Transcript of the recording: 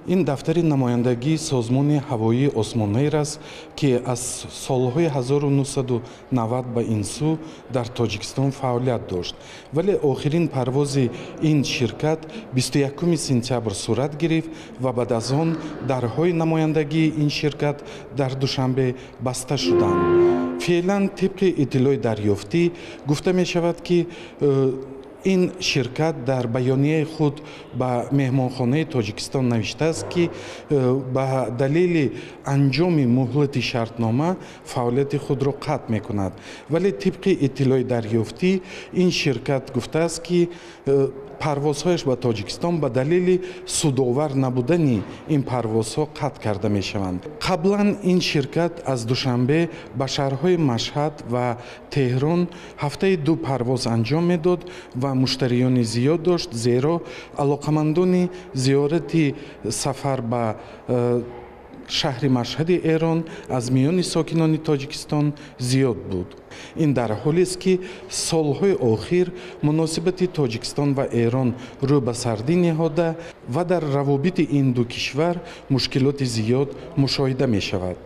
Ин дафтари намояндагии созмони ҳавоии Осмонэйр аст, ки аз солҳои 1990 ба ин сӯ дар Тоҷикистон фаъолият дошт. Вале охирин парвози ин ширкат 21 сентябр сурат гирифт ва баъд аз он дарҳои намояндагии ин ширкат дар Душанбе баста шуданд. Феълан тибқи иттилои дарёфтӣ гуфта мешавад, ки ин ширкат дар баёнияи худ ба меҳмонхонаи Тоҷикистон навиштааст, ки ба далели анҷоми муҳлати шартнома фаъолияти худро қатъ мекунад. Вале тибқи иттилои дарёфтӣ ин ширкат гуфтааст, ки парвозҳояш ба Тоҷикистон ба далели судовар набудани ин парвозҳо қатъ карда мешаванд. Қаблан ин ширкат аз Душанбе ба шаҳрҳои Машҳад ва Теҳрон ҳафтаи ду парвоз анҷом медод ва муштариёни зиёд дошт, зеро алоқамандони зиёрати сафар ба шаҳри Машҳади Эрон аз миёни сокинони Тоҷикистон зиёд буд. Ин дар ҳолест, ки солҳои охир муносибати Тоҷикистон ва Эрон рӯ ба сардӣ ниҳода ва дар равобити ин ду кишвар мушкилоти зиёд мушоҳида мешавад.